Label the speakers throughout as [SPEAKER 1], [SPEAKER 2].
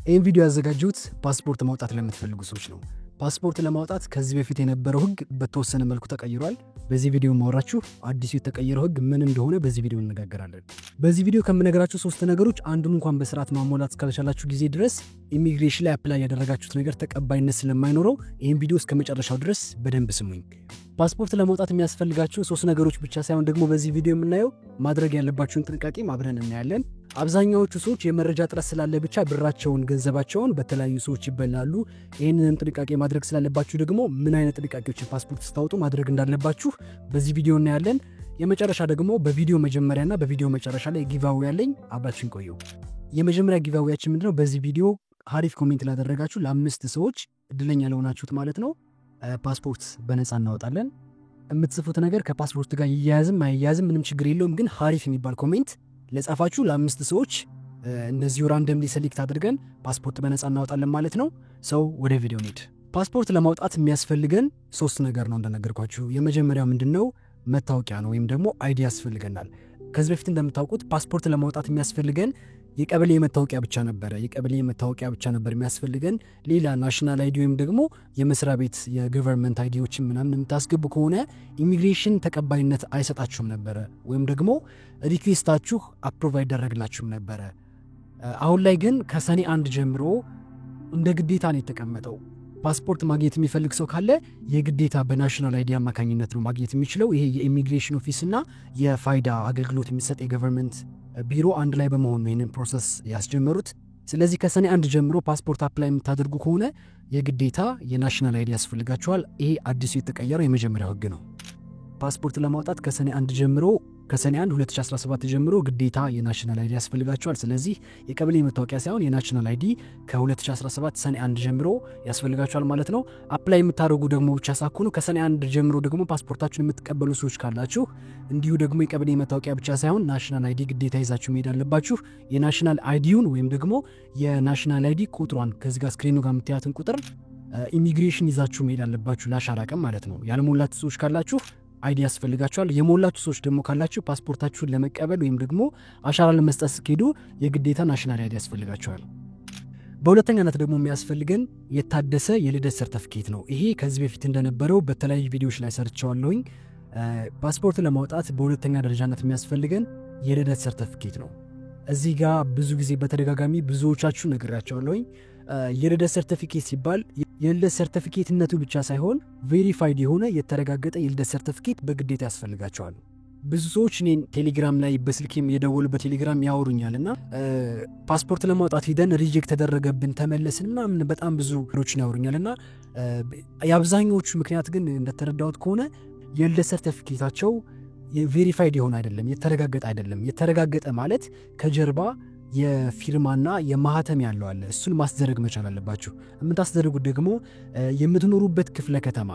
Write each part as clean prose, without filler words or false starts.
[SPEAKER 1] ይህን ቪዲዮ ያዘጋጀሁት ፓስፖርት ማውጣት ለምትፈልጉ ሰዎች ነው። ፓስፖርት ለማውጣት ከዚህ በፊት የነበረው ሕግ በተወሰነ መልኩ ተቀይሯል። በዚህ ቪዲዮ ማወራችሁ አዲሱ የተቀየረው ሕግ ምን እንደሆነ በዚህ ቪዲዮ እንነጋገራለን። በዚህ ቪዲዮ ከምነግራችሁ ሶስት ነገሮች አንዱን እንኳን በስርዓት ማሟላት እስካልቻላችሁ ጊዜ ድረስ ኢሚግሬሽን ላይ apply ያደረጋችሁት ነገር ተቀባይነት ስለማይኖረው ይህን ቪዲዮ እስከ መጨረሻው ድረስ በደንብ ስሙኝ። ፓስፖርት ለማውጣት የሚያስፈልጋችሁ ሶስት ነገሮች ብቻ ሳይሆን ደግሞ በዚህ ቪዲዮ የምናየው ማድረግ ያለባችሁን ጥንቃቄም አብረን እናያለን። አብዛኛዎቹ ሰዎች የመረጃ እጥረት ስላለ ብቻ ብራቸውን፣ ገንዘባቸውን በተለያዩ ሰዎች ይበላሉ። ይህንንም ጥንቃቄ ማድረግ ስላለባችሁ ደግሞ ምን አይነት ጥንቃቄዎችን ፓስፖርት ስታወጡ ማድረግ እንዳለባችሁ በዚህ ቪዲዮ እናያለን። የመጨረሻ ደግሞ በቪዲዮ መጀመሪያና በቪዲዮ መጨረሻ ላይ giveaway ያለኝ፣ አብራችን ቆዩ። የመጀመሪያ giveaway ያችን ምንድነው? በዚህ ቪዲዮ ሀሪፍ comment ላደረጋችሁ ለአምስት ሰዎች፣ እድለኛ ለሆናችሁት ማለት ነው፣ ፓስፖርት በነፃ እናወጣለን። የምትጽፉት ነገር ከፓስፖርት ጋር ይያያዝም አይያያዝም ምንም ችግር የለውም። ግን ሀሪፍ የሚባል comment ለጻፋችሁ ለአምስት ሰዎች እንደዚሁ randomly select አድርገን ፓስፖርት በነፃ እናወጣለን ማለት ነው። So ወደ ቪዲዮ እንሂድ። ፓስፖርት ለማውጣት የሚያስፈልገን ሶስት ነገር ነው እንደነገርኳችሁ። የመጀመሪያው ምንድን ነው? መታወቂያ ነው ወይም ደግሞ ID ያስፈልገናል። ከዚህ በፊት እንደምታውቁት ፓስፖርት ለማውጣት የሚያስፈልገን የቀበሌ መታወቂያ ብቻ ነበረ። የቀበሌ መታወቂያ ብቻ ነበር የሚያስፈልገን። ሌላ national ID ወይም ደግሞ የመስሪያ ቤት የ government ID ዎችን ምናምን የምታስገቡ ከሆነ ኢሚግሬሽን ተቀባይነት አይሰጣችሁም ነበረ፣ ወይም ደግሞ request ኣችሁ approve አይደረግላችሁም ነበረ። አሁን ላይ ግን ከሰኔ 1 ጀምሮ እንደ ግዴታ ነው የተቀመጠው። ፓስፖርት ማግኘት የሚፈልግ ሰው ካለ የግዴታ በ national ID አማካኝነት ነው ማግኘት የሚችለው። ይሄ የ immigration office እና የፋይዳ አገልግሎት የሚሰጥ የ government ቢሮ አንድ ላይ በመሆን ነው ይህንን process ያስጀመሩት። ስለዚህ ከሰኔ 1 ጀምሮ ፓስፖርት apply የምታደርጉ ከሆነ የግዴታ የ national ID ያስፈልጋችኋል። ይሄ አዲሱ የተቀየረው የመጀመሪያው ህግ ነው። ፓስፖርት ለማውጣት ከሰኔ 1 ጀምሮ፣ ከሰኔ 1 2017 ጀምሮ ግዴታ የ national ID ያስፈልጋችኋል። ስለዚህ የቀበሌ መታወቂያ ሳይሆን የ national ID ከ2017 ሰኔ 1 ጀምሮ ያስፈልጋችኋል ማለት ነው። Apply የምታደርጉ ደግሞ ብቻ ሳትሆኑ ከሰኔ 1 ጀምሮ ደግሞ ፓስፖርታችሁን የምትቀበሉ ሰዎች ካላችሁ እንዲሁ ደግሞ የቀበሌ መታወቂያ ብቻ ሳይሆን national ID ግዴታ ይዛችሁ መሄድ አለባችሁ። የ national ID ውን ወይም ደግሞ የ national ID ቁጥሯን፣ ከዚህ ጋር screen ኑ ጋር የምታያትን ቁጥር ኢሚግሬሽን ይዛችሁ መሄድ አለባችሁ ለአሻራ ቀን ማለት ነው። ያልሞላችሁ ሰዎች ካላችሁ ID ያስፈልጋችኋል። የሞላችሁ ሰዎች ደግሞ ካላችሁ ፓስፖርታችሁን ለመቀበል ወይም ደግሞ አሻራ ለመስጠት ስትሄዱ የግዴታ national ID ያስፈልጋችኋል። በሁለተኛነት ደግሞ የሚያስፈልገን የታደሰ የልደት ሰርተፍኬት ነው። ይሄ ከዚህ በፊት እንደነበረው በተለያዩ ቪዲዮዎች ላይ ሰርቸዋለሁኝ። ፓስፖርት ለማውጣት በሁለተኛ ደረጃነት የሚያስፈልገን የልደት ሰርተፍኬት ነው። እዚህ ጋር ብዙ ጊዜ በተደጋጋሚ ብዙዎቻችሁ ነግሬያቸዋለሁኝ። የልደት ሰርተፊኬት ሲባል የልደት ሰርተፊኬትነቱ ብቻ ሳይሆን verified የሆነ፣ የተረጋገጠ የልደት ሰርተፊኬት በግዴታ ያስፈልጋችኋል። ብዙ ሰዎች እኔን ቴሌግራም ላይ በስልኬም የደወሉ በቴሌግራም ያወሩኛል እና ፓስፖርት ለማውጣት ሂደን reject ተደረገብን፣ ተመለስን ምናምን በጣም ብዙ ነገሮችን ያወሩኛል። እና የአብዛኛዎቹ ምክንያት ግን እንደተረዳሁት ከሆነ የልደት ሰርተፊኬታቸው verified የሆነ አይደለም፣ የተረጋገጠ አይደለም። የተረጋገጠ ማለት ከጀርባ የፊርማና የማህተም ያለው አለ። እሱን ማስደረግ መቻል አለባችሁ። የምታስደርጉት ደግሞ የምትኖሩበት ክፍለ ከተማ፣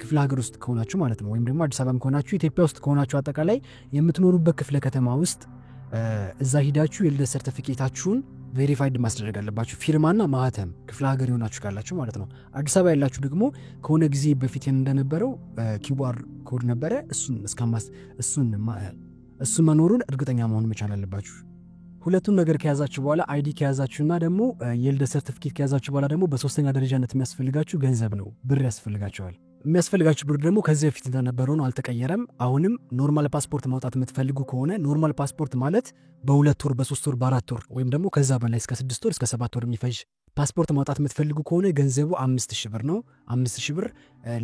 [SPEAKER 1] ክፍለ ሀገር ውስጥ ከሆናችሁ ማለት ነው፣ ወይም ደግሞ አዲስ አበባም ከሆናችሁ፣ ኢትዮጵያ ውስጥ ከሆናችሁ አጠቃላይ የምትኖሩበት ክፍለ ከተማ ውስጥ እዛ ሂዳችሁ የልደት ሰርተፊኬታችሁን verified ማስደረግ አለባችሁ። ፊርማና ማህተም ክፍለ ሀገር የሆናችሁ ካላችሁ ማለት ነው። አዲስ አበባ ያላችሁ ደግሞ ከሆነ ጊዜ በፊት እንደነበረው QR code ነበረ። እሱን መኖሩን እርግጠኛ መሆን መቻል አለባችሁ። ሁለቱን ነገር ከያዛችሁ በኋላ፣ ID ከያዛችሁና ደግሞ የልደት ሰርቲፊኬት ከያዛችሁ በኋላ ደግሞ በሶስተኛ ደረጃነት የሚያስፈልጋችሁ ገንዘብ ነው። ብር ያስፈልጋችኋል። የሚያስፈልጋችሁ ብር ደግሞ ከዚህ በፊት እንደነበረው ነው፣ አልተቀየረም። አሁንም normal ፓስፖርት ማውጣት የምትፈልጉ ከሆነ፣ normal ፓስፖርት ማለት በ2 ወር፣ በ3 ወር፣ በ4 ወር ወይም ደግሞ ከዛ በላይ እስከ 6 ወር፣ እስከ 7 ወር የሚፈጅ ፓስፖርት ማውጣት የምትፈልጉ ከሆነ ገንዘቡ 5,000 ብር ነው። 5,000 ብር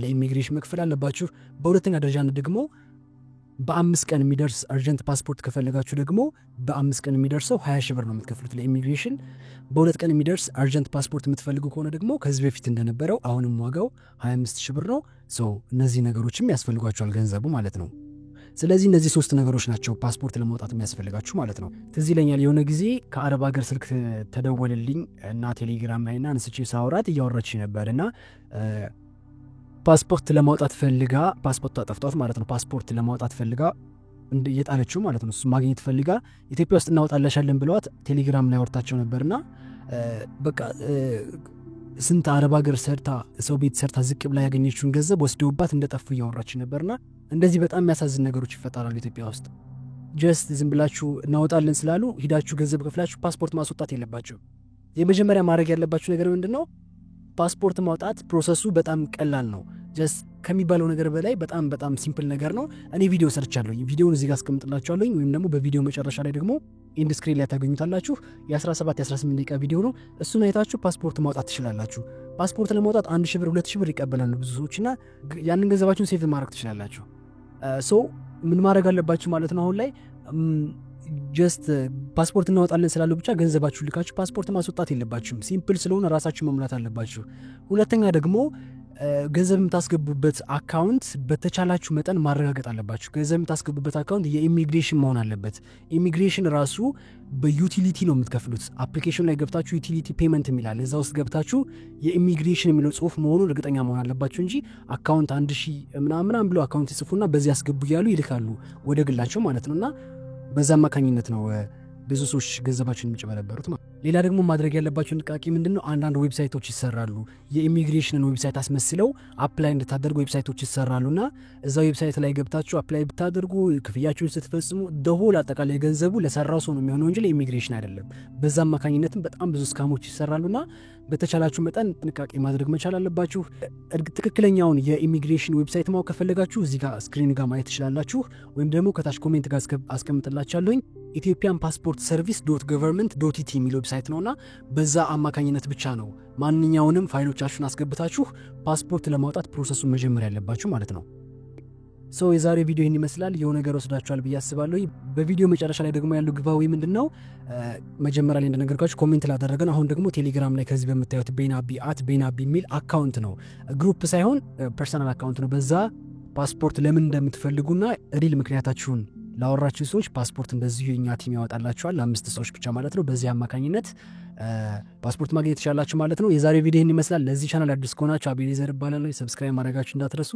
[SPEAKER 1] ለኢሚግሬሽን መክፈል አለባችሁ። በሁለተኛ ደረጃነት ደግሞ በ5 ቀን የሚደርስ urgent ፓስፖርት ከፈለጋችሁ ደግሞ በ5 ቀን የሚደርሰው 20 ሺህ ብር ነው የምትከፍሉት ለኢሚግሬሽን። በ2 ቀን የሚደርስ urgent ፓስፖርት የምትፈልጉ ከሆነ ደግሞ ከዚህ በፊት እንደነበረው አሁንም ዋጋው 25 ሺህ ብር ነው። So እነዚህ ነገሮችም ያስፈልጓችኋል፣ ገንዘቡ ማለት ነው። ስለዚህ እነዚህ ሶስት ነገሮች ናቸው ፓስፖርት ለማውጣት የሚያስፈልጋችሁ ማለት ነው። ትዝ ይለኛል የሆነ ጊዜ ከአረብ ሀገር ስልክ ተደወለልኝ እና ቴሌግራም ላይ እና አንስቼ ሳወራት እያወራች ነበር እና ፓስፖርት ለማውጣት ፈልጋ ፓስፖርት ጠፍቷት ማለት ነው። ፓስፖርት ለማውጣት ፈልጋ እየጣለችው ማለት ነው። እሱ ማግኘት ፈልጋ ኢትዮጵያ ውስጥ እናወጣለሻለን ብለዋት ቴሌግራም ላይ አወርታቸው ነበርና በቃ ስንት አረብ ሀገር ሰርታ፣ ሰው ቤት ሰርታ ዝቅ ብላ ያገኘችውን ገንዘብ ወስደውባት እንደጠፉ እያወራች ነበርና እንደዚህ በጣም የሚያሳዝን ነገሮች ይፈጠራሉ ኢትዮጵያ ውስጥ። Just ዝም ብላችሁ እናወጣለን ስላሉ ሂዳችሁ ገንዘብ ከፍላችሁ ፓስፖርት ማስወጣት የለባችሁም። የመጀመሪያ ማድረግ ያለባችሁ ነገር ምንድን ነው? ፓስፖርት ማውጣት process ኡ በጣም ቀላል ነው። Just ከሚባለው ነገር በላይ በጣም በጣም simple ነገር ነው። እኔ ቪዲዮ ሰርቻለሁኝ። ቪዲዮውን እዚህ ጋር አስቀምጥላችኋለሁኝ ወይም ደግሞ በቪዲዮ መጨረሻ ላይ ደግሞ end screen ላይ ታገኙታላችሁ። የ17 የ18 ደቂቃ ቪዲዮ ነው። እሱን አይታችሁ ፓስፖርት ማውጣት ትችላላችሁ። ፓስፖርት ለማውጣት 1000 ብር፣ 2000 ብር ይቀበላሉ ብዙ ሰዎች እና ያንን ገንዘባችሁን save ማድረግ ትችላላችሁ። So ምን ማድረግ አለባችሁ ማለት ነው? አሁን ላይ just ፓስፖርት እናወጣለን ስላሉ ብቻ ገንዘባችሁ ልካችሁ ፓስፖርት ማስወጣት የለባችሁም። Simple ስለሆነ ራሳችሁ መሙላት አለባችሁ። ሁለተኛ ደግሞ ገንዘብ የምታስገቡበት account በተቻላችሁ መጠን ማረጋገጥ አለባችሁ። ገንዘብ የምታስገቡበት account የ ኢሚግሬሽን መሆን አለበት። ኢሚግሬሽን ራሱ በ utility ነው የምትከፍሉት። Application ላይ ገብታችሁ utility payment የሚላል እዛ ውስጥ ገብታችሁ የኢሚግሬሽን የሚለው ጽሁፍ መሆኑን እርግጠኛ መሆን አለባችሁ እንጂ account 1000 ምናምን ብሎ account ይጽፉና በዚህ አስገቡ እያሉ ይልካሉ ወደ ግላቸው ማለት ነው። እና በዛ አማካኝነት ነው ብዙ ሰዎች ገንዘባቸውን የሚጭበረበሩት ማለት። ሌላ ደግሞ ማድረግ ያለባቸው ጥንቃቄ ምንድን ነው? አንዳንድ website ኦች ይሰራሉ። የ immigration ን website አስመስለው apply እንድታደርጉ website ኦች ይሰራሉ እና እዛ website ላይ ገብታችሁ apply ብታደርጉ፣ ክፍያችሁን ስትፈጽሙ the whole አጠቃላይ ገንዘቡ ለሰራው ሰው ነው የሚሆነው እንጂ ለኢሚግሬሽን አይደለም። በዛ አማካኝነትም በጣም ብዙ scam ኦች ይሰራሉና በተቻላችሁ መጠን ጥንቃቄ ማድረግ መቻል አለባችሁ። ትክክለኛውን የ immigration website ማወቅ ከፈለጋችሁ እዚህ ጋር screen ጋር ማየት ትችላላችሁ፣ ወይም ደግሞ ከታች comment ጋር አስቀምጥላችኋለሁኝ። ethiopianpassportservice.government.et የሚል website ነውና በዛ አማካኝነት ብቻ ነው ማንኛውንም ፋይሎቻችሁን አስገብታችሁ ፓስፖርት ለማውጣት process ኡን መጀመር ያለባችሁ ማለት ነው። So የዛሬ ቪዲዮ ይህን ይመስላል። የሆነ ነገር ወስዳችኋል ብዬ አስባለሁ። በቪዲዮ መጨረሻ ላይ ደግሞ ያለው giveaway ምንድን ነው? መጀመሪያ ላይ እንደነገርኳችሁ comment ላደረገን፣ አሁን ደግሞ ቴሌግራም ላይ ከዚህ በምታዩት ቤናቢ @ቤናቢ የሚል account ነው፣ group ሳይሆን personal account ነው። በዛ ፓስፖርት ለምን እንደምትፈልጉና real ምክንያታችሁን ላወራችሁ ሰዎች ፓስፖርት እንደዚሁ የኛ team ያወጣላችኋል፣ ለአምስት ሰዎች ብቻ ማለት ነው። በዚህ አማካኝነት ፓስፖርት ማግኘት ትችላላችሁ ማለት ነው። የዛሬ ቪዲዮ ይህን ይመስላል። ለዚህ ቻናል አዲስ ከሆናችሁ አቤኔዘር እባላለሁ። Subscribe ማድረጋችሁ እንዳትረሱ።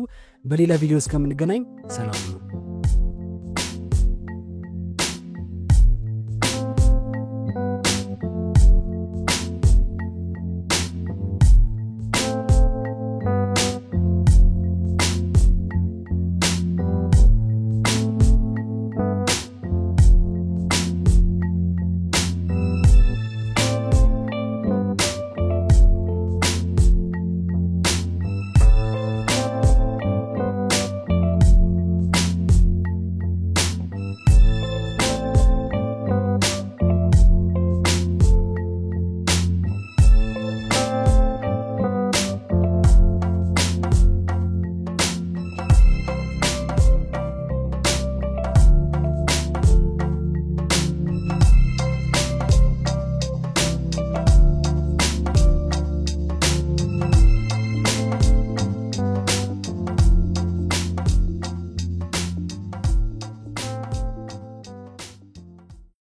[SPEAKER 1] በሌላ ቪዲዮ እስከምንገናኝ ሰላም ነው።